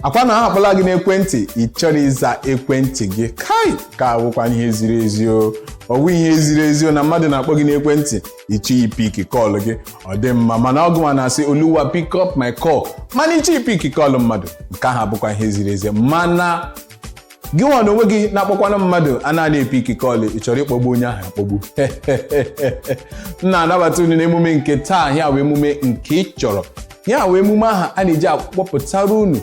Akwa na ha akpọla gị n'ekwentị, ị chọrọ ịza ekwentị gị. Kai ka awụkwa ihe ziri ezi o. Ọwụ ihe ziri ezi o na mmadụ na-akpọ gị n'ekwentị, ị chọghị pick call gị. Ọ dị mma, mana ọgụ ma na-asị, "Oluwa, pick up my call," mana ị chọghị pick call mmadụ. Nke ahụ abụkwa ihe ziri ezi. Mana gị nwa na onwe gị na-akpọkwanụ mmadụ anaghị epick call, ị chọrọ ịkpọgbu onye ahụ akpọgbu. M na-anabata unu n'emume nke taa. Ya wee emume nke ị chọrọ, ya wee emume ahụ a na-eji akpọpụtara unu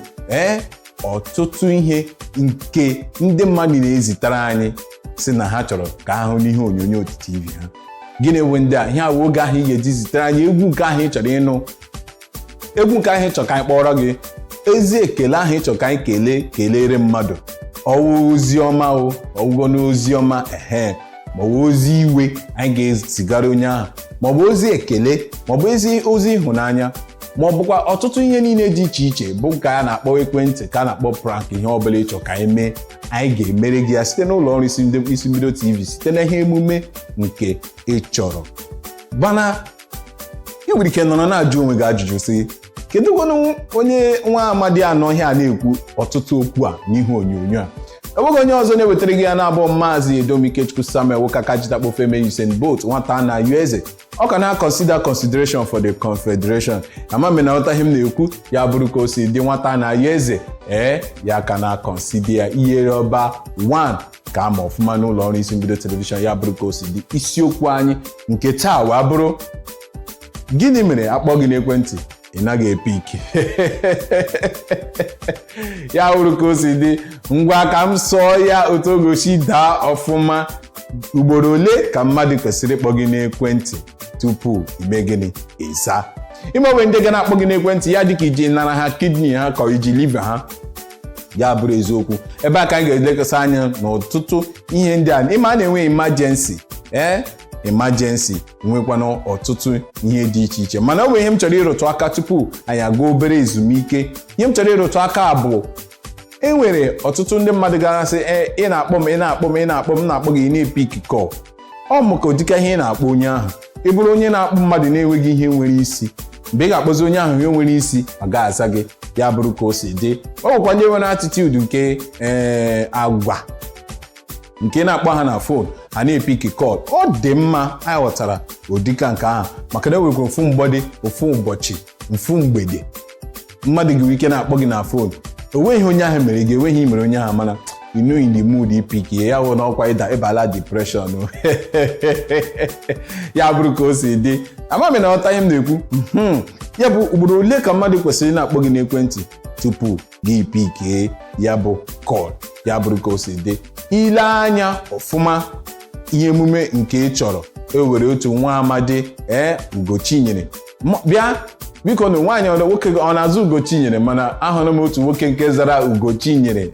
ọtụtụ ihe nke ndị mmadụ na-ezitere anyị, si na ha chọrọ ka ha hụ n'ihe onyonyo TV ha. Gịnị bụ ndị a? Ihe awụ oge ahụ ị ga-eji zitere anyị egwu nke ahụ ị chọrọ ịnụ, egwu nke ahụ ị chọrọ ka anyị kpọrọ gị, ezi ekele ahụ ị chọrọ ka anyị kelee, kelere mmadụ, ọwụ ozi ọma o, ọwụgo n'ozi ọma, ehe, maọbụ ozi iwe anyị ga-ezigara onye ahụ, maọbụ ozi ekele, maọbụ ezi ozi ịhụnanya, ma ọ bụkwa ọtụtụ ihe niile dị iche iche bụ nke a na-akpọ ekwentị, ka a na-akpọ prank. Ihe ọbụla ịchọ ka anyị mee, anyị ga-emere gị ya site n'ụlọ ọrụ Isi Mbido TV, site na ihe emume nke ị chọrọ. Bana ị nwere ike nọrọ na-ajụ onwe gị ajụjụ sị, kedu gwanụ onye nwa amadi anọ ihe a na-ekwu ọtụtụ okwu a n'ihe onyonyo a? Enweghị onye ọzọ na-ewetara gị ya na-abụ Maazị Edomikechukwu Samuel Wokaka Jitakpofeme Usain Bolt, nwata na eze ọ ka na-consider consideration for the confederation. Ama m na ghọta ihe m na-ekwu. Ya bụrụ ka o si dị, nwata na eze ya ka na consider ya ihere ọba 1 ka ama ọfụma n'ụlọ ọrụ Isi Mbido Television. Ya bụrụ ka o si dị, isiokwu anyị nke taa wee bụrụ: gịnị mere akpọ gị n'ekwentị, ị naghị epick? Ya bụrụ ka o si dị, ngwa, ka m sụọ ya otu ogosi daa ọfụma. Ugboro ole ka mmadụ kwesịrị ịkpọ gị n'ekwentị tupu ime gịnị? Ịza. Ime onwe ndị ga na-akpọ gị n'ekwentị, ya dịka iji nara ha kidney ha ka iji liver ha. Ya bụrụ eziokwu, ebe a ka anyị ga-elekọta anya n'ọtụtụ ihe ndị a. Ịma a na-enwe emergency, emergency, nwekwanụ ọtụtụ ihe dị iche iche. Mana o nwere ihe m chọrọ ịrụtụ aka tupu anyị aga obere ezumike. Ihe m chọrọ ịrụtụ aka bụ, e nwere ọtụtụ ndị mmadụ ga-asị, ị na-akpọ m, ị na-akpọ m, ị na-akpọ m, na-akpọ gị, ị na-epick call. Ọ mụ ka ụdịka ihe ị na-akpọ onye ahụ. Ị bụrụ onye na-akpọ mmadụ na-enweghị ihe nwere isi, mgbe ị ga-akpọzi onye ahụ ihe nwere isi, ọ ga-aza gị. Ya bụrụ ka o si dị, ọ nwekwa ndị nwere attitude nke agwa nke na-akpọ ha na phone, ha na-epick call. Ọ dị mma, anyị ghọtara ụdịka nke ahụ, maka na enwekwa ofu mgbọdị, ofu ụbọchị, mfu mgbede mmadụ gị ike na-akpọ gị na phone, o nweghị onye ahụ mere gị, enweghị mere onye ahụ, mana you know in the mood ipick ya wụ n'ọkwa ịda ịbala depression. Ya bụrụ ka o si dị, ama m na ọta ihe m na-ekwu. Ya bụ, ugboro ole ka mmadụ kwesịrị na-akpọ gị n'ekwentị tupu gị pickie ya bụ call? Ya bụrụ ka o si dị, ile anya ọfụma ihe emume nke ị chọrọ. E were otu nwa amadi, Ugochinyere, bịa biko na nwaanyị ọ nwoke ọ na-azụ Ugochinyere, mana ahụrụ m otu nwoke nke zara Ugochinyere.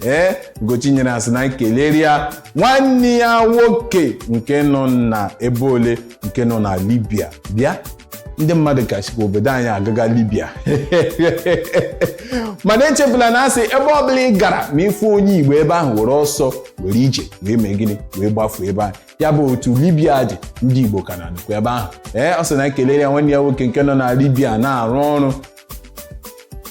Ugochinyere asị na keleri ya nwanne ya nwoke nke nọ na ebe ole, nke nọ na Libya. Bịa, ndị mmadụ ka sikwa obodo anyị agaga Libya, mana echefula na asị ebe ọbụla ị gara ma ịfụ onye Igbo ebe ahụ, were ọsọ, were ije, wee mee gịnị? Wee gbafuo ebe ahụ. Ya bụ, otu Libya dị, ndị Igbo ka na-anọkwa ebe ahụ. Ọ sị na ekelere ya nwanne ya nwoke nke nọ na Libya na-arụ ọrụ,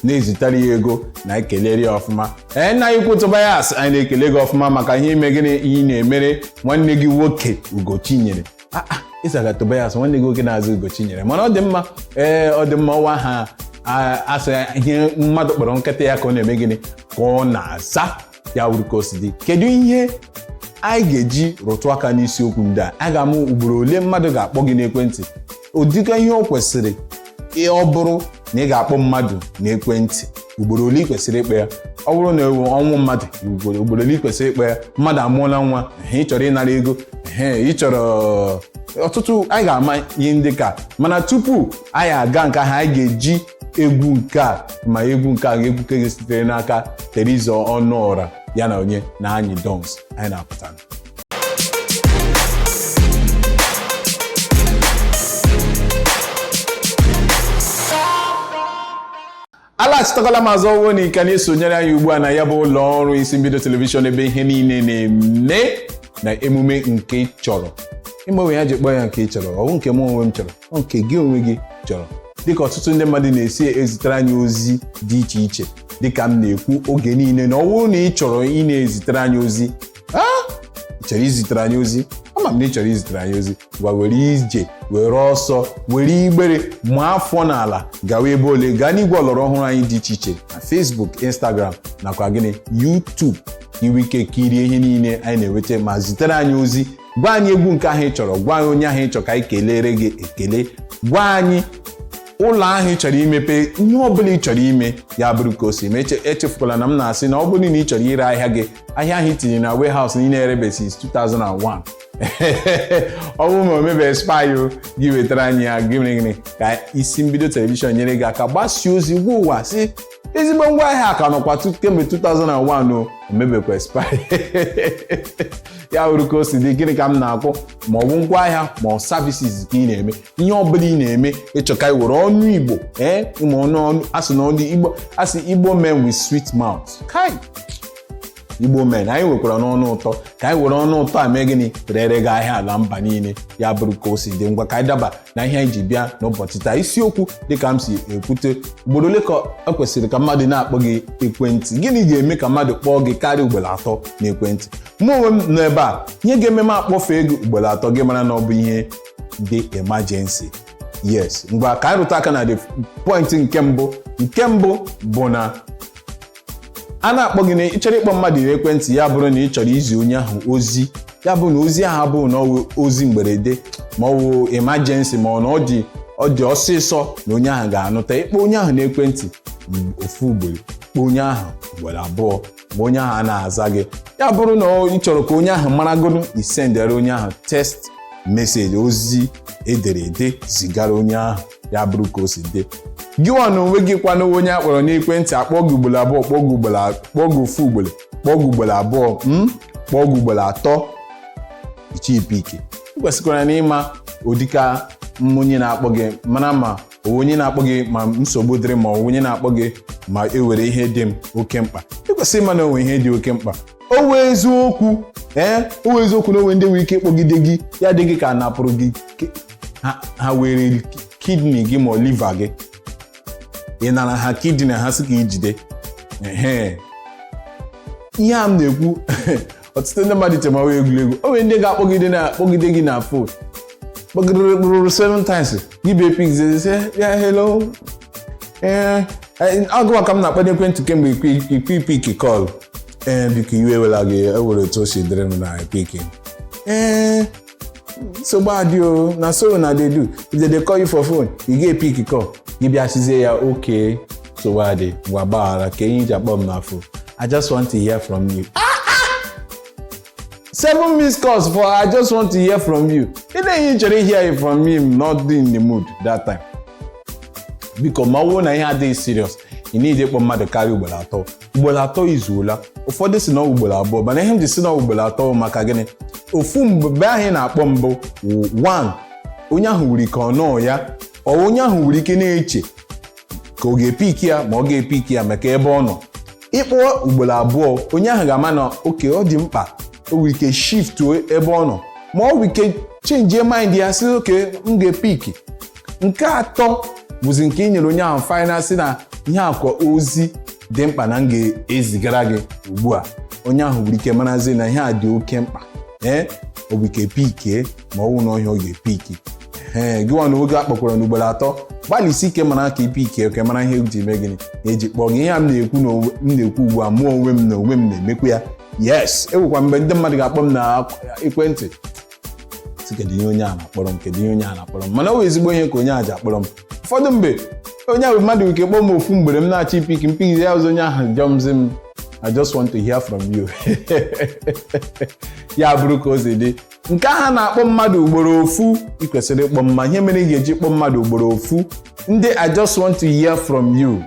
na-ezitere ya ego, na ekelere ya ọfụma. Nna anyị kwu Tobias, anyị na-ekele gị ọfụma maka ihe ime gịnị, ihe ị na-emere nwanne gị nwoke Ugochinyere. Ịzaga Tobias, nwanne gị nwoke na-azụ Ugochinyere, mana ọ dị mma. Ọ dị mma. Ọwa ha asị ihe mmadụ kpọrọ nkịta ya ka ọ na-eme gịnị? Ka ọ na-aza. Ya wuru ka o si dị, kedu ihe anyị ga-eji rụtụ aka n'isiokwu ndị a? A ga-amụ ugboro ole mmadụ ga-akpọ gị n'ekwentị, ụdịka ihe o kwesịrị ọ bụrụ na ị ga-akpọ mmadụ n'ekwentị, ugboro ole ị kwesịrị ịkpọ ya. Ọ bụrụ na ewu ọnwụ mmadụ, ugboro ole ị kwesịrị ịkpọ ya. Mmadụ amụọla nwa, ị chọrọ ịnara ego, ị chọrọ ọtụtụ. Anyị ga-ama ihe ndị ka, mana tupu anyị aga nke ahụ, anyị ga-eji egwu nke a, ma egwu nke a, egwu nke sitere n'aka Teresa Ọnụọra ya na onye na anyị Dons. Anyị na-apụta. Alaghachitakwala m azụ. Ọwụ na ike na-esonyere anyị ugbu a na ya bụ ụlọ ọrụ Isi Mbido Television, ebe ihe niile na-eme na emume nke ị chọrọ. Ime onwe ya ji kpọọ ya nke ị chọrọ, ọ bụ nke mụ onwe m chọrọ, ọ nke gị onwe gị chọrọ. Dịka ọtụtụ ndị mmadụ na-esi ezitere anyị ozi dị iche iche, dịka m na-ekwu oge niile na ọ bụrụ na ị chọrọ ị na-ezitere anyị ozi, a chọrọ izitere anyị ozi, ama m na ị chọrọ izitere anyị ozi, gwa were ije, were ọsọ, were igbere ma afọ n'ala gawa ebe ole, gaa n'igwe ọlọrọ ọhụrụ anyị dị iche iche na Facebook, Instagram nakwa gịnị, YouTube, inwe ike kirie ihe niile anyị na-enweta ma zitere anyị ozi. Gwa anyị egwu nke ahụ ị chọrọ, gwa anyị onye ahụ ị chọrọ ka anyị kelere gị ekele, gwa anyị ụlọ ahụ ị chọrọ imepe, ihe ọ bụla ị chọrọ ime, ya bụrụ ka o si mee. Echefukwala na m na-asị na ọ bụrụ na ị chọrọ ire ahịa gị, ahịa ahụ i tinye na warehouse na ị na-erebe since 2001, ọ bụrụ ma o mebe expire o, gị wetara anyị ya. Gịnị gịnị ka Isi Mbido Television nyere gị aka gbasie ozi gwa ụwa si ezigbo ngwaahịa ka nọkwa kemgbe 2001 o omebekwa expire, ya bụrụ ka o si dị. Gịnị ka m na-akwụ? Ma ọ bụ ngwaahịa ma ọ services ka ị na-eme, ihe ọ bụla ị na-eme, ịchọ ka ị were ọnụ Igbo, ee, ụmụ ọnụ ọnụ asị na ọnụ Igbo, asị Igbo men with sweet mouth. Kai, Igbo men anyị nwekwara n'ọnụ ụtọ, ka anyị were ọnụ ụtọ a mee gịnị? Rere gị ahịa ala mba niile, ya bụrụ ka o si dị. Ngwa, ka anyị daba na ihe anyị ji bịa n'ụbọchị taa. Isiokwu, dịka m si ekwute, ugboro ole ka e kwesịrị ka mmadụ na-akpọ gị ekwentị? Gịnị ga-eme ka mmadụ kpọọ gị karịa ugboro 3 n'ekwentị? Mụ onwe m nọ ebe a, ihe ga-eme m akpọfe ego ugboro 3, gị mara na ọ bụ ihe dị emergency. Yes, ngwa, ka anyị rụta aka na the point nke mbụ. Nke mbụ bụ na a na-akpọ gị na ị chọrọ ịkpọ mmadụ n'ekwentị, ya bụrụ na ị chọrọ izi onye ahụ ozi, ya bụ na ozi ahụ abụghị na ọ wụ ozi mberede ma ọ wụ emergency, ma ọ na ọ dị ọsịsọ na onye ahụ ga-anụta. Ịkpọ onye ahụ n'ekwentị ofu ugboro, kpọọ onye ahụ ugboro 2, ma onye ahụ a na-aza gị, ya bụrụ na ị chọrọ ka onye ahụ maragodu, isendere onye ahụ text message, ozi ederede zigara onye ahụ, ya bụrụ ka o si dị. Gị nwa na onwe gị kwana, onye akpọrọ n'ekwentị, akpọ gị ugboro 2, kpọọ gị ugboro, kpọọ gị ofu ugboro, kpọọ gị ugboro 2, kpọọ gị ugboro 3, ichipike, ị kwesịkwara na ịma ụdịka onye na-akpọ gị, mara ma onye na-akpọ gị ma nsogbu dịrị, ma onye na-akpọ gị ma e were ihe dị m oke mkpa. Ị kwesịrị ịma na onwe ihe dị oke mkpa. O wee eziokwu, ee, o wee eziokwu na onwe ndị nwere ike ịkpọgide gị, ya dị gị ka napụrụ gị, ha were kidney gị ma liver gị, ị nara ha kidney ha sị ka ijide. Ehe, ihe a m na-ekwu, ọtụtụ ndị mmadụ chemawa egwuregwu. O nwere ndị ga-akpọgide na-akpọgide gị na phone, kpọgidere kpụrụrụ seven times, gị bịa pick, sị ya, "Hello." Ee, agụwa ka m na-akpọ n'ekwentị kemgbe ikwe pick call. Ee, biko, iwe ewela gị, ewere otu o si dịrị m na pick. Ee, nsogbu adị o, na so na dey do. If they dey call you for phone, you get pick call, gị bịa sizie ya, "Okay, nsogbu adị, ngwa, gbaghara ka enyi ji akpọ m na phone. I just want to hear from you." Seven missed calls for "I just want to hear from you"? Ị na-enye chọrọ hear from me, not in the mood that time. Biko, ma ọ bụrụ na ihe adịghị serious, ị need ịkpọ mmadụ karịa ugboro 3. Ugboro 3 izuola. Ụfọdụ si na ugboro 2, mana ihe m ji si na ugboro 3, maka gịnị? Ofu mgbe ahụ ị na-akpọ mbụ wụ one, onye ahụ nwere ike ọ nọọ ya, ọ onye ahụ nwere ike na-eche ka ọ ga-epiki ya, ma ọ ga-epiki ya maka ebe ọ nọ. Ịkpọ ugboro 2, onye ahụ ga-ama na oke ọ dị mkpa, o nwere ike shift ebe ọ nọ, ma ọ nwere ike change mind ya, sị, "Okay, m ga-epiki." Nke atọ bụzi nke i nyere onye ahụ final, sị na ihe akwa ozi dị mkpa na m ga-ezigara gị ugbu a. Onye ahụ nwere ike marazi na ihe a dị oke mkpa. Ee, o nwere ike pikie, ma ọ wụ na ọhịa ọ ga-epiki. Ee, gị nwa na oge akpọkwara n'ugboro 3, gbalịsi ike mara ka ipikie ka mara ihe eji eme gịnị eji kpọọ gị. Ihe a m na-ekwu na m na-ekwu ugbu a, mụ onwe m na onwe m na-emekwu ya. Yes, ewekwa mgbe ndị mmadụ ga-akpọ m na ekwentị, sị, "Kedu ihe onye a na-akpọrọ m? Kedu ihe onye a na-akpọrọ m?" Mana ọ bụ ezigbo ihe ka onye a ji akpọrọ m. Ụfọdụ mgbe, onye ahụ mmadụ nke kpọọ m ofu mgbere, m na-achọ ipiki mpiki ya ọzọ, onye ahụ jọmzi m, "I just want to hear from you." Ya bụrụ ka o si dị. Nke ahụ na-akpọ mmadụ ugboro ofu, ị kwesịrị ịkpọ mma. Ihe mere ị ga-eji kpọọ mmadụ ugboro ofu, ndị "I just want to hear from you",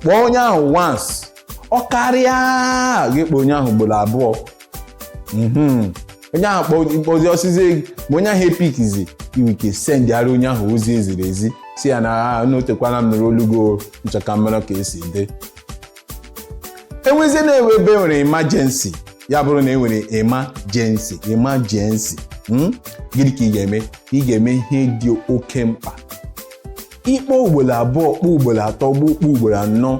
kpọọ onye ahụ once, ọ karịa gị kpọọ onye ahụ ugboro 2. Onye ahụ kpọzi ọsịzi, ma onye ahụ epikizi, inwe ike sendịara onye ahụ ozi eziri ezi, si ya na n'otekwana m nụrụ olugo nchọka mara ka esi dị. Enwezie na-ewe ebe enwere emergency, ya bụrụ na e nwere emergency, emergency, gịnị ka ị ga-eme? Ị ga-eme ihe dị oke mkpa. Ịkpọ ugboro abụọ, kpọọ ugboro atọ, kpọọ ugboro anọ,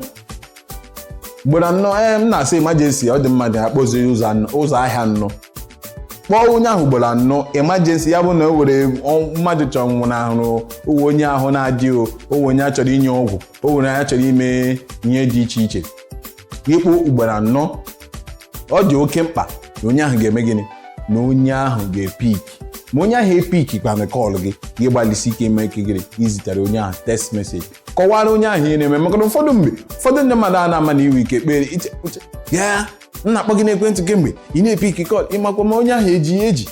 ugboro anọ, ee, m na-asị emergency, ọ dị mma dị akpọzi ụzọ ahịa anọ. Kpọọ onye ahụ ugboro anọ, emergency, ya bụ na o were mmadụ chọrọ nwụnahụrụ owe onye ahụ na-adịghị, owe onye a chọrọ inye ọgwụ, o were onye chọrọ ime ihe dị iche iche. Ịkpọ ugboro anọ, ọ dị oke mkpa na onye ahụ ga-eme gịnị? Na onye ahụ ga-epick. Ma onye ahụ epick kwana call gị, gị gbalịsi ike ime ike gịnị? Izitere onye ahụ text message, kọwara onye ahụ ihe na-eme. Maka na ụfọdụ mgbe, ụfọdụ ndị mmadụ a na-ama na iwe ike kpere iche uche ya, m na-akpọ gị n'ekwentị kemgbe, ị na-epick call. Ịmakwa ma onye ahụ eji ya eji,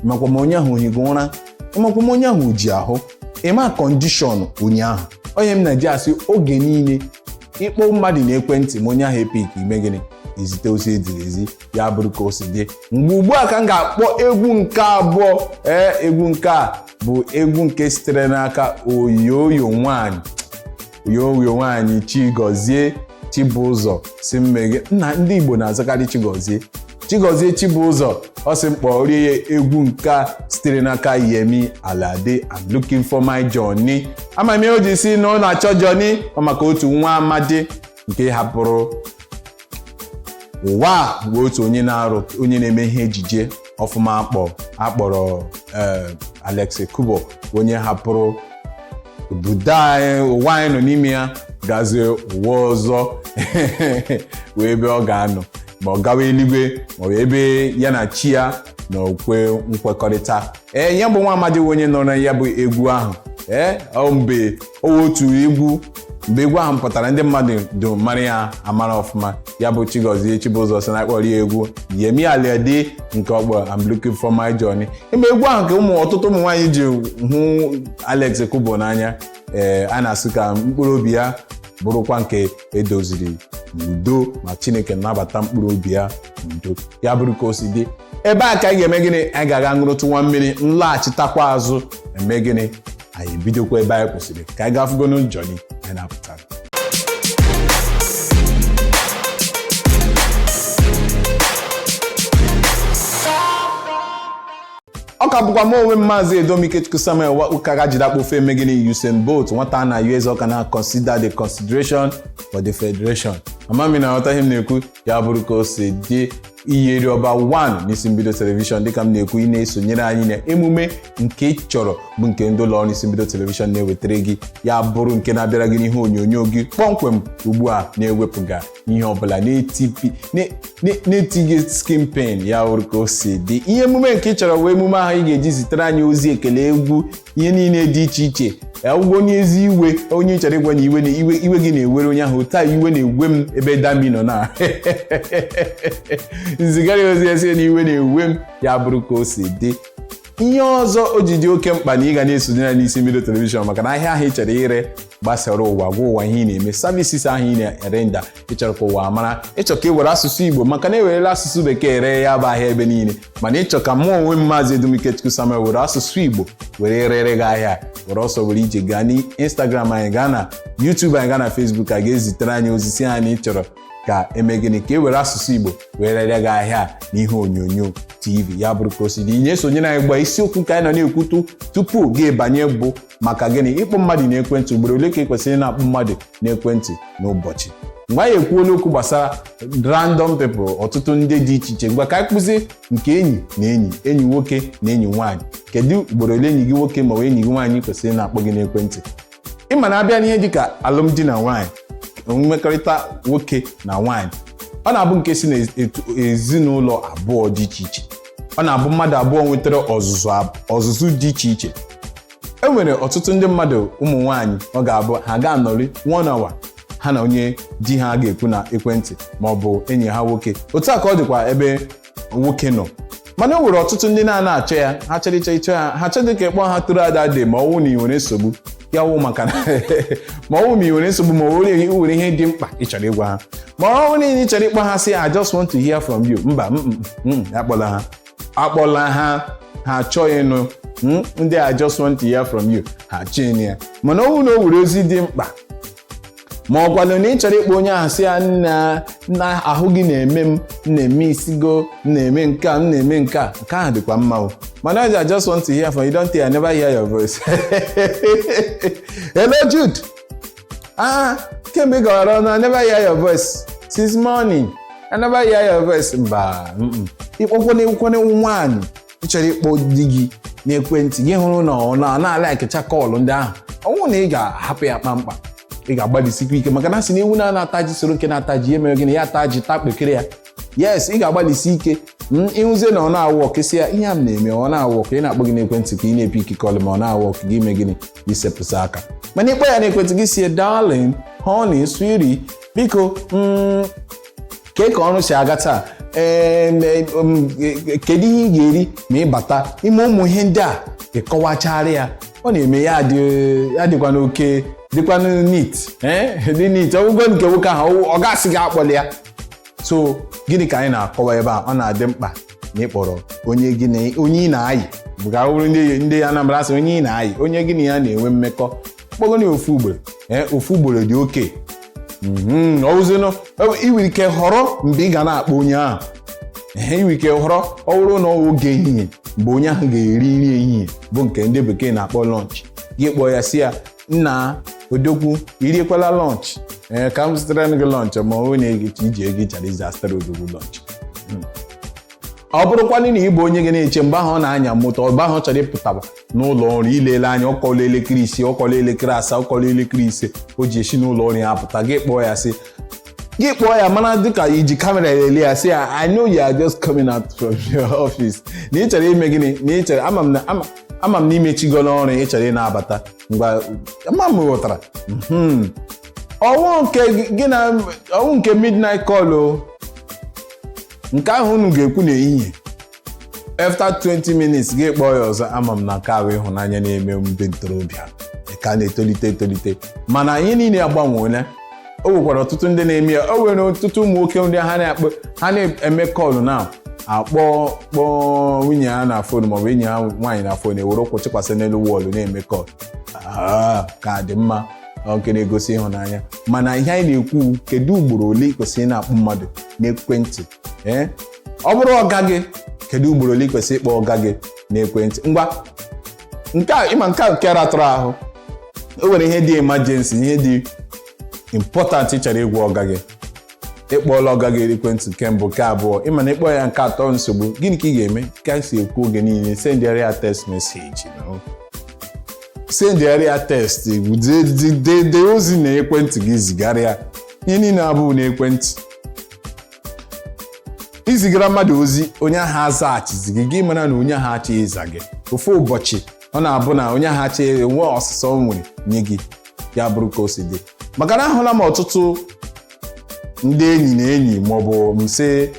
ịmakwa ma onye ahụ ohigo ụra, ịmakwa ma onye ahụ ji ahụ, ịma condition onye ahụ. Onye m na-eji asị oge niile, ịkpọ mmadụ n'ekwentị ma onye ahụ epick, ime gịnị? Izite ozi eziri ezi. Ya bụrụ ka o si dị. Mgbe ugbu a ka m ga-akpọ egwu nke abụọ. Ee, egwu nke a bụ egwu nke sitere n'aka Oyoyo nwanyị, Oyoyo nwanyị Chigozie Chibụzọ. Si mmeghe nna ndị Igbo na-azakarị Chigozie, Chigozie Chibụzọ. Ọ sị mkpọ rie ya egwu nke a sitere n'aka Yemi Alade, "I'm Looking for My Johnny". Ama m ihe o ji si na ọ na-achọ Johnny. Ọ maka otu nwa amadi nke hapụrụ ụwa a, bụ otu onye na-arụ, onye na-eme ihe ejije ọfụma akpọrọ Alex Ekubo, onye hapụrụ obodo anyị, ụwa anyị nọ n'ime ya, gazie ụwa ọzọ, wee ebe ọ ga-anọ, ma ọ gawa eluigwe, ma ọ bụ ebe ya na chi ya na okwe nkwekọrịta. Ee, ya bụ nwa amadi onye nọ na ya bụ egwu ahụ. Ee, ọ mgbe o otu egwu, mgbe egwu ahụ pụtara, ndị mmadụ dị mara ya amara ọfụma. Ya bụ Chigozie Chibụzọ si na akpọrọ ya egwu Yemi Alade nke ọkpọ "I'm Looking for My Johnny". Ime egwu ahụ ka ụmụ ọtụtụ ụmụ nwaanyị ji hụ Alex Ekubo n'anya. Ee, a na-asị ka mkpụrụ obi ya bụrụkwa nke edoziri n'udo, ma Chineke nabata mkpụrụ obi ya n'udo. Ya bụrụ ka o si dị. Ebe a ka anyị ga-eme gịnị? Anyị ga-aga ṅụrụtụ nwa mmiri, nlaghachitakwa azụ, eme gịnị? Anyị ebidokwa ebe anyị kwụsịrị. Ka anyị gafugonu Johnny anyị na-apụta. Ọ ka bụkwa m onwe m, Maazị Edomikechukwu Samuel Ụkaga, jide akpọ ofe eme gịnị? Usain Bolt, nwata na US ọka na consider the consideration for the federation. Mama mi na-aghọta ihe m na-ekwu. Ya bụrụ ka o si dị. Iyeri Ọba 1 n'isi mbido television, dịka m na-ekwu, ị na-esonyere anyị na emume nke ị chọrọ, bụ nke ndị ụlọ ọrụ isi mbido television na-ewetara gị. Ya bụrụ nke na-abịara gị n'ihe onyonyo gị kpọmkwem ugbu a, na-ewepụga ihe ọbụla na-etighị skin pain. Ya bụrụ ka o si dị. Ihe emume nke ị chọrọ wee emume ahụ ị ga-eji zitere anyị ozi ekele, egwu, ihe niile dị iche iche. Ụgwọ onye ezi iwe, onye ị chọrọ ịgwa na iwe na iwe iwe gị na-ewere onye ahụ taa, iwe na-ewe m ebe Dami nọ na nzigara ozi esi na iwe na-ewe m. Ya bụrụ ka o si dị. Ihe ọzọ o ji dị oke mkpa na ị ga na-esonye ya n'isi mbido television, maka na ahịa ahụ ị chọrọ ire gbasara ụwa, gwa ụwa ihe ị na-eme, services ahụ ị na-erender, ịchọrọ ka ụwa mara, ịchọ ka ị were asụsụ Igbo, maka na ewerela asụsụ Bekee ree ya bụ ahịa ebe niile, mana ịchọ ka mụ onwe m, Maazị Edumikechukwu Samuel, were asụsụ Igbo were rere gị ahịa, were ọsọ were ije gaa n'Instagram anyị, gaa na YouTube anyị, gaa na Facebook, a ga-ezitere anyị ozi si anyị chọrọ ka eme gịnị? Ka e were asụsụ Igbo wee rere gị ahịa n'ihe onyonyo TV. Ya bụrụ ka o si dị. Inye esonyere anyị gba isiokwu nke anyị nọ na-ekwutu tupu gị banye bụ maka gịnị? Ịkpọ mmadụ n'ekwentị. Ugboro ole ka ị kwesịrị na-akpọ mmadụ n'ekwentị n'ụbọchị? Mgbe anyị ekwuola okwu gbasara random people, ọtụtụ ndị dị iche iche, ngwa, ka anyị kpụzie nke enyi na enyi, enyi nwoke na enyi nwaanyị. Kedu ugboro ole enyi gị nwoke ma ọ bụ enyi gị nwaanyị kwesịrị na-akpọ gị n'ekwentị? Ịma na abịa n'ihe dịka alụmdi na nwaanyị, mmekọrịta nwoke na nwaanyị, ọ na-abụ nke si n'ezinụlọ abụọ dị iche iche. Ọ na-abụ mmadụ abụọ nwetara ọzụzụ dị iche iche. E nwere ọtụtụ ndị mmadụ, ụmụ nwaanyị, ọ ga-abụ ha ga-anọrị one hour, ha na onye di ha ga-ekwu na ekwentị, ma ọ bụ enyi ha nwoke. Otu a ka ọ dịkwa ebe nwoke nọ. Mana e nwere ọtụtụ ndị na-ana achọ ya, ha chọrọ ịchọ ịchọ ya, ha chọrọ ka ịkpọ ha tụrụ ada dị, ma ọ wụ na ị nwere nsogbu, ya wụ maka na ma ọ wụ ma ị nwere nsogbu, ma ọ were ihe dị mkpa ị chọrọ ịgwa ha, ma ọ bụrụ na ị chọrọ ịkpọ ha sị, "I just want to hear from you." Mba, akpọla ha, akpọla ha. Ha achọghị ịnụ ndị "I just want to hear from you". Ha achọghị ịnụ ya. Mana ọ bụrụ na o were ozi dị mkpa, ma ọ kwado na ị chọrọ ịkpọ onye ahụ sị ya, "Nna, nna, ahụ gị na-eme m, m na-eme isigo, m na-eme nke a, m na-eme nke a," nke ahụ dịkwa mma o. Mana "I just want to hear from you, don't tell, I never hear your voice." Hello Jude, ah, kemgbe ị gawara ọnụ, I never hear your voice since morning, I never hear your voice. Mba, ịkpọkwana ịkwana nwaanyị ị chọrọ ịkpọ di gị n'ekwentị, gị hụrụ na ọ na-alikecha call ndị ahụ, ọ bụrụ na ị ga-ahapụ ya kpamkpam, ị ga-agbalịsikwa ike, maka na asị na ewu na-ata ji soro nke na-ata ji, emere gịnị? Ya ata ji taa kpekere ya. Yes, ị ga-agbalịsi ike. Ịhụzie na ọ na-awụ ọkịsị ya, ihe a m na-eme ọ na-awụ ọkụ, ị na-akpọ gị n'ekwentị ka ị na-epick call, ma ọ na-awụ ọkụ, gị ime gịnị? Isepụsị aka. Mana ịkpọ ya n'ekwentị gị, sie darling, honey, sweetie, biko, kee ka ọrụ si aga taa? Ee, kedu ihe ị ga-eri ma ị bata? Ime ụmụ ihe ndị a, ịkọwachara ya, ọ na-eme ya dịkwa n'oke, dịkwanụ neat, dị neat. Ọgwụgwọ nke nwoke ahụ, ọ gasị gị akpọla ya. So gịnị ka anyị na-akọwa ebe a? Ọ na-adị mkpa na ịkpọrọ onye gị na onye ị na-ayị, bụ ka ọ bụrụ ndị Anambra sị onye ị na-ayị, onye gị na ya na-enwe mmekọ, kpọgona ya ofu ugboro. Ee, ofu ugboro dị oke. Ọ bụzinụ ị nwere ike họrọ mgbe ị ga na-akpọ onye ahụ. Ehe, ị nwere ike họrọ, ọ bụrụ na ọ oge ehihie, mgbe onye ahụ ga-eri nri ehihie, bụ nke ndị bekee na-akpọ lunch, gị kpọọ ya, si ya, nna odogwu, iriekwala lunch? Ee, ka m zụtara gị lunch. Ma ọ bụrụ na iji ego ịchara izi azụtara odogwu lunch. Ọ bụrụkwanụ na ị bụ onye ga na-eche mgbe ahụ ọ na-anya moto, mgbe ahụ ọ chọrọ ịpụtaba n'ụlọ ọrụ, ilele anya, ọkọla elekere 6, ọkọla elekere 7, ọkọla elekere 5 o ji esi n'ụlọ ọrụ ya apụta, gị kpọọ ya, sị gị kpọọ ya, mara dịka iji camera ele ya, sị ya, "I know you are just coming out from your office," na ị chọrọ ime gịnị? Na ị chọrọ, ama m na ama m na imechigo n'ọrụ, ị chọrọ ị na-abata. Ngwa, ama m ghọtara. Ọnwụ nke gị na ọnwụ nke midnight call o, nke ahụ unu ga-ekwu n'ehihie, after 20 minutes gị kpọọ ya ọzọ. Ama m na nke ahụ ịhụnanya na-eme ndị ntorobịa ka na-etolite etolite, mana ihe niile agbanweela. O nwekwara ọtụtụ ndị na-eme ya. O nwere ọtụtụ ụmụ nwoke ndị ha na-akpọ, ha na-eme call, na akpọ kpọọ nwunye ha na phone maọbụ enyi ha nwaanyị na phone, ewere ụkwụ chịkwasị n'elu wall na-eme call. Ka dị mma, nke na-egosi ịhụnanya. Mana ihe anyị na-ekwu, kedu ugboro ole ị kwesịrị na-akpọ mmadụ n'ekwentị? Ee, ọ bụrụ ọga gị, kedu ugboro ole ị kwesịrị ịkpọ ọga gị n'ekwentị? Ngwa, nke a, ịma nke a nke ratụrụ ahụ, o nwere ihe dị emergency, ihe dị important ị chọrọ ịgwa ọga gị. Ịkpọọla ọga gị ekwentị nke mbụ, nke abụọ, ịma na ịkpọ ya nke atọ, nsogbu. Gịnị ka ị ga-eme? Ka anyị si ekwu oge niile, sendịara ya text message, no? Sendịara ya text, dee ozi na ekwentị gị, zigara ya. Ihe niile abụghị n'ekwentị. Izigara mmadụ ozi, onye ahụ azaghachizi gị, gị mara na onye ahụ achọghị ịza gị. Ofu ụbọchị ọ na-abụ na onye ahụ achọghị enwe ọsịsa o nwere nye gị, ya bụrụ ka o si dị. Maka na ahụla m ọtụtụ ndị enyi na enyi, maọbụ msị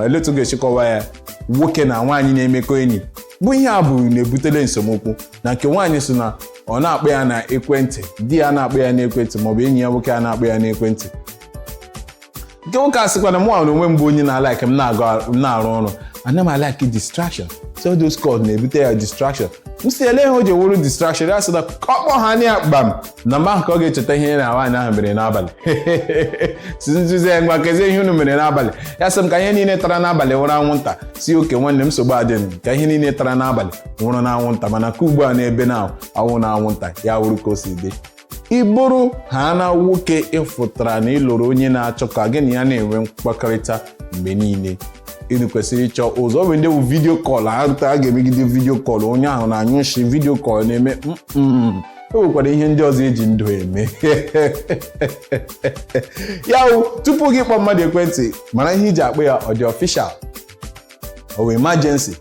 eletu ga-echịkọwa ya, nwoke na nwaanyị na-emekọ enyi, bụ ihe a bụ na-ebutere nsomokwu na nke nwaanyị so na ọ na-akpọ ya na ekwentị, di ya na-akpọ ya n'ekwentị, maọbụ enyi ya nwoke a na-akpọ ya n'ekwentị. Nke nwoke a sịkwa na mụ na onwe m bụ onye na-alike m na-arụ ọrụ, ana m alike distraction, so those calls na-ebute ya distraction. M si ele ihe o ji wuru distraction, ya sị na ka ọ kpọọ ha anya kpam na mgbe ahụ ka ọ ga-echeta ihe na nwaanyị ahụ mere n'abalị. Si nzuzi ya, ngwa, kezie ihe unu mere n'abalị? Ya sị m ka ihe niile tara n'abalị nwụrụ anwụnta. Si oke nwanne m, nsogbu adịghị, ka ihe niile tara n'abalị nwụrụ n'anwụnta. Mana ka ugbu a n'ebe na anwụ na anwụnta ya wuru ka o si dị. Ị bụrụ ha na nwoke, ịfụtara na ịlụrụ onye na-achọ ka gị na ya na-enwe mkpakọrịta mgbe niile, ị kwesịrị ịchọ ụzọ. Ọ bụ ndị bụ video call a ga-emegide video call, onye ahụ na-anyụ nshi, video call na-eme. O nwekwara ihe ndị ọzọ eji ndụ eme. Ya wụ, tupu gị kpọọ mmadụ ekwentị, mara ihe iji akpọ ya, ọ dị official, ọ bụ emergency,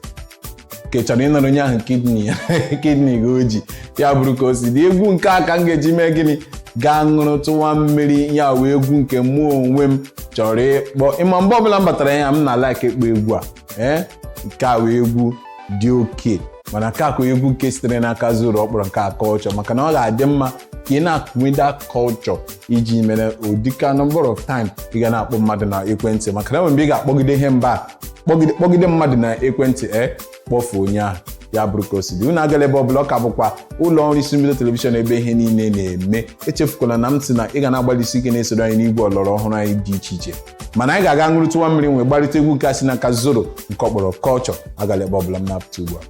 ka ị chọrọ ịnọrọ onye ahụ kidney ya, kidney gị o ji ya bụrụ ka o si dị. Egwu nke a ka m ga-eji mee gịnị? Gaa ṅụrụ tụwa mmiri. Ya wee egwu nke mụ onwe m chọrọ ịkpọ. Ịma mgbe ọbụla m batara ya, m na like ịkpọ egwu a. Ee, nke a wee egwu dị oke, mana nke a kwa egwu nke sitere n'aka Zoro, ọ kpọrọ nke a culture, maka na ọ ga-adị mma ka ị na-akwụnye culture iji mere ụdịka number of time ị ga na-akpọ mmadụ na ekwentị, maka na mgbe ị ga-akpọgide ihe mba, kpọgide kpọgide mmadụ na ekwentị, e kpọfuo onye ahụ. Ya bụrụ ka o si dị. Unu agala ebe ọbụla. Ọ ka bụkwa ụlọ ọrụ isi mbido television, ebe ihe niile na-eme. Echefukwala na m sị na ị ga na-agbalịsi ike na-esoro anyị n'igwe ọlọrọ ọhụrụ anyị dị iche iche. Mana anyị ga-aga ṅụrụtụwa mmiri, nwee gbarịta egwu nke a si n'aka Zoro, nke ọ kpọrọ culture. Agala ebe ọbụla, m na-apụta ugbu a.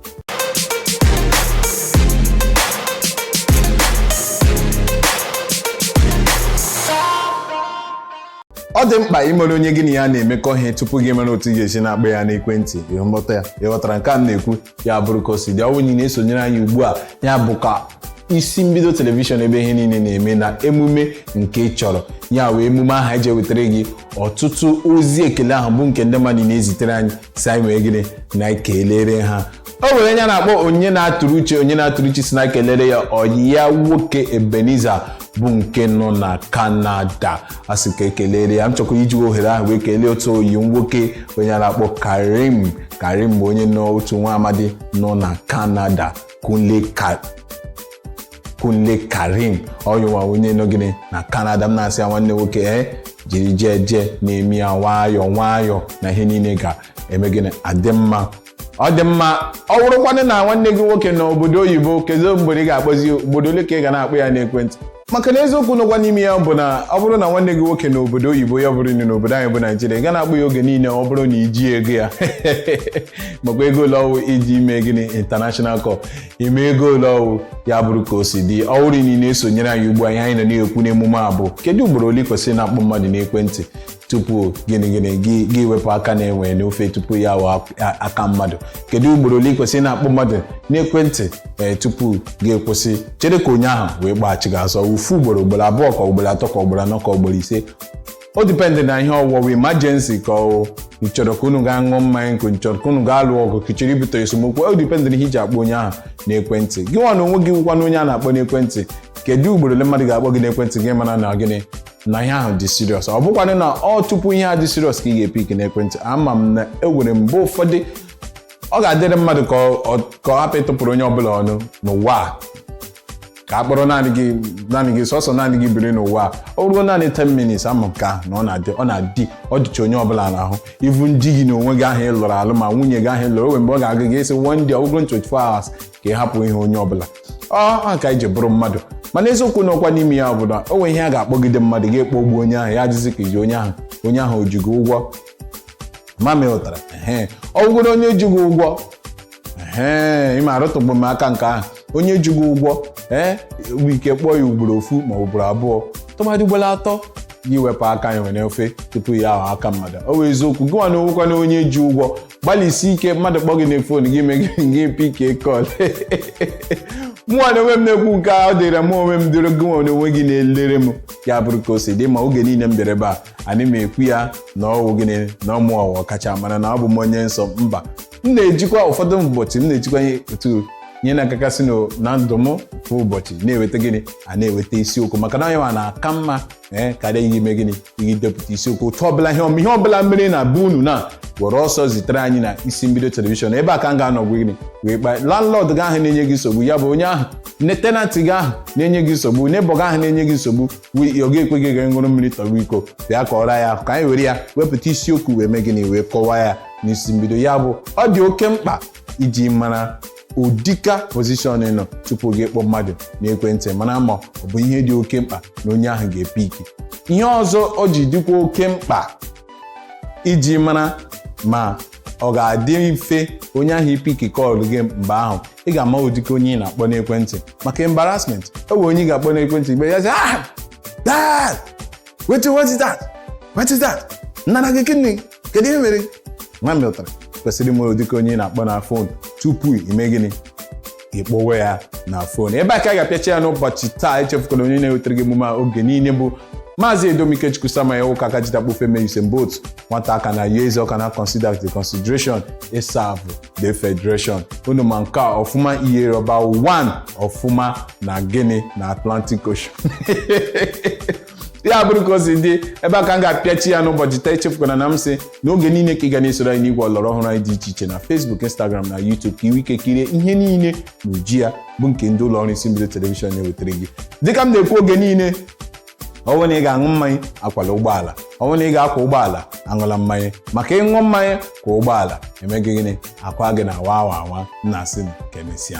Ọ dị mkpa ịmere onye gị na ya na-emekọ ihe tupu gị mara otu ị ga-esi na-akpọ ya n'ekwentị. Ịghọta ya? Ịghọtara nke a m na-ekwu? Ya bụrụ ka o si dị. Ọ bụrụ na ị na-esonyere anyị ugbu a, ya bụ ka Isi Mbido Telivishọn, ebe ihe niile na-eme na emume nke ị chọrọ, ya wee emume ahụ eji ewetara gị ọtụtụ ozi ekele ahụ bụ nke ndị mmadụ na-ezitere anyị, si anyị wee gịnị na ekelere ha. O nwere onye na-akpọ Onye Na-atụrụ Uche. Onye Na-atụrụ Uche si na kelere ya ọyị ya nwoke Ebenezer, bụ nke nọ na Canada. A sị ka ekelere ya. M chọkwara iji ohere ahụ wee kelee otu oyi nwoke, onye a na-akpọ Karim. Karim bụ onye nọ, otu nwa amadi nọ na Canada. Kunle Ka Kunle Karim ọyụnwa, onye nọ gịnị na Canada. M na-asị ya, nwanne nwoke, ee, jiri jee jee na-eme ya nwayọọ nwayọọ na ihe niile ga-eme gịnị, adị mma. Ọ dị mma. Ọ bụrụkwanụ na nwanne gị nwoke n'obodo oyibo, kedu mgbe ị ga-akpọzi? Obodo ole ka ị ga na-akpọ ya n'ekwentị? Maka na eziokwu nọkwa n'ime ya bụ na ọ bụrụ na nwanne gị nwoke n'obodo oyibo, ya bụrụ na n'obodo anyị bụ Naijiria, ị ga na-akpọ ya oge niile. Ọ bụrụ na iji ego ya, makwa ego ole ọwụ iji ime gịnị, international call, ime ego ole ọwụ. Ya bụrụ ka o si dị. Ọ bụrụ na ị na-esonyere anyị ugbu a, ihe anyị nọ na-ekwu n'emume a bụ kedu ugboro ole ị kwesịrị na-akpọ mmadụ n'ekwentị tupu gịnị gịnị gị wepụ aka na-enwe n'ofe tupu ya wụ aka mmadụ. Kedu ugboro ole ị kwesịrị na-akpọ mmadụ n'ekwentị, ee, tupu gị ekwụsị chere ka onye ahụ wee gbaghachi gị azọ? Ofu ugboro, ugboro abụọ, ka ugboro atọ, ka ugboro anọ, ka ugboro ise? O depend na ihe ọwụwa, emergency ka ọ ị chọrọ ka unu gaa ṅụọ mmanya, ka ị chọrọ ka unu gaa lụọ ọgụ, ka ị chọrọ ibute esemokwu. O depend na ihe iji akpọ onye ahụ n'ekwentị. Gị nwa na onwe gị nwekwana onye a na-akpọ n'ekwentị, kedu ugboro ole mmadụ ga-akpọ gị n'ekwentị gị mara na gịnị, na ihe ahụ dị serious? Ọ bụkwanụ na ọ tupu ihe a dị serious ka ị ga-epick n'ekwentị? Ama m na e nwere mgbe ụfọdụ ọ ga-adịrị mmadụ ka ọ hapụ ịtụpụrụ onye ọbụla ọnụ n'ụwa a, ka a kpọrọ naanị gị, naanị gị, sọsọ naanị gị biri n'ụwa a. Ọ bụrụ naanị 10 minutes, ama m ka na ọ na-adị, ọ na-adị, ọ dịcha onye ọbụla n'ahụ. Ivu ndị gị na onwe gị ahụ ị lụrụ alụ, ma nwunye gị ahụ ị lụrụ, o nwere mgbe ọ ga-aga gị esi one day, ọ bụrụ 24 hours, ka ị hapụ ihe onye ọbụla ọ ka iji bụrụ mmadụ. Mana eziokwu n'ọkwa n'ime ya bụ na o nwere ihe a ga-akpọgide mmadụ, ga-ekpogbu onye ahụ, ya ajụzi ka iji onye ahụ, onye ahụ o ji gị ụgwọ. Mami ụtara ehe, ọ bụgoro onye ji gị ụgwọ, ee, ịma arụtụgbu m aka nke ahụ. Onye ji gị ụgwọ, ee, bụ ike kpọọ ya ugboro ofu ma ugboro abụọ, tụmadị ugboro atọ, gị wepụ aka ya nwere ofe tupu ya ahụ aka mmadụ. Ọ bụ eziokwu. Gị nwa na onwekwa na onye ji ụgwọ, gbalịsi ike, mmadụ kpọ gị na phone gị, mee gị pick call. Mụnwa na onwe m na-ekwu nke a, ọ dịrị mụ onwe m, dịrị gị nwa na onwe gị na-elere m. Ya bụrụ ka o si dị. Ma oge niile m bịara ebe a, anyị m ekwu ya na ọwụ gịnị, na ọmụ ọwa kacha mara na ọ bụ m onye nsọ. Mba, m na-ejikwa ụfọdụ ụbọchị, m na-ejikwa otu ihe na-akakasị na ndụ m kwa ụbọchị na-eweta gịnị, a na-eweta isiokwu, maka na onye nwa na-aka mma, ee, karịa ihe ime gịnị, ihe depụta isiokwu. Otu ọbụla ihe ọbụla mere na be unu, na were ọsọ zitere anyị na Isi Mbido Telivishọn. Ebe a ka m ga-anọ gịnị wee kpaa landlord gị ahụ na-enye gị nsogbu, ya bụ onye ahụ ne tenant gị ahụ na-enye gị nsogbu, neighbour gị ahụ na-enye gị nsogbu, ọ ga-ekwe gị ga ṅụrụ mmiri tọgbọ iko. Bịa kọọrọ ya ka anyị were ya wepụta isiokwu wee mee gịnị, wee kọwaa ya n'Isi Mbido. Ya bụ, ọ dị oke mkpa iji mara ụdịka position nọ tupu gị kpọọ mmadụ n'ekwentị, mara ma ọ bụ ihe dị oke mkpa na onye ahụ ga-epick. Ihe ọzọ o ji dịkwa oke mkpa iji mara ma ọ ga-adị mfe onye ahụ ipick call gị mgbe ahụ, ị ga-ama ụdịka onye ị na-akpọ n'ekwentị, maka embarrassment. O nwere onye ị ga-akpọ n'ekwentị, mgbe ya sị, "Ah, dad, wait, what is that? What is that? Nnara gị kidney, kedu ihe mere?" Nwa m ụtara kwesịrị ịmụ ụdịka onye ị na-akpọ na phone tupu ime gịnị, ịkpọwe ya na phone. Ebe a ka a ga-apịachi ya n'ụbọchị taa. Echefukwala, onye na-ewetara gị emume a oge niile bụ Maazị Edomikechukwu Samuel ụka ka jitakpo Feme Usain Bolt, nwata aka na ya eze ọka na consider the consideration ịserve the federation. Unu ma nke a ọfụma, ihe rọba 1 ọfụma na gịnị, na Atlantic Ocean. Ya bụrụ ka o si dị. Ebe a ka m ga-apịachi ya n'ụbọchị taa. Echefukwana na m sị n'oge niile ka ị ga na-esoro anyị n'igwe ọlọrọ ọhụrụ anyị dị iche iche na Facebook, Instagram na YouTube, ka iwe ike kirie ihe niile n'uju ya, bụ nke ndị ụlọ ọrụ Isi Mbido Telivishọn na-ewetara gị. Dịka m na-ekwu oge niile, ọ bụrụ na ị ga-aṅụ mmanya, akwala ụgbọala. Ọ bụrụ na ị ga-akwa ụgbọala, aṅụla mmanya, maka ịṅụ mmanya kwa ụgbọala eme gị gịnị, akwa gị na awa awa awa. Nna asị m ka emesịa.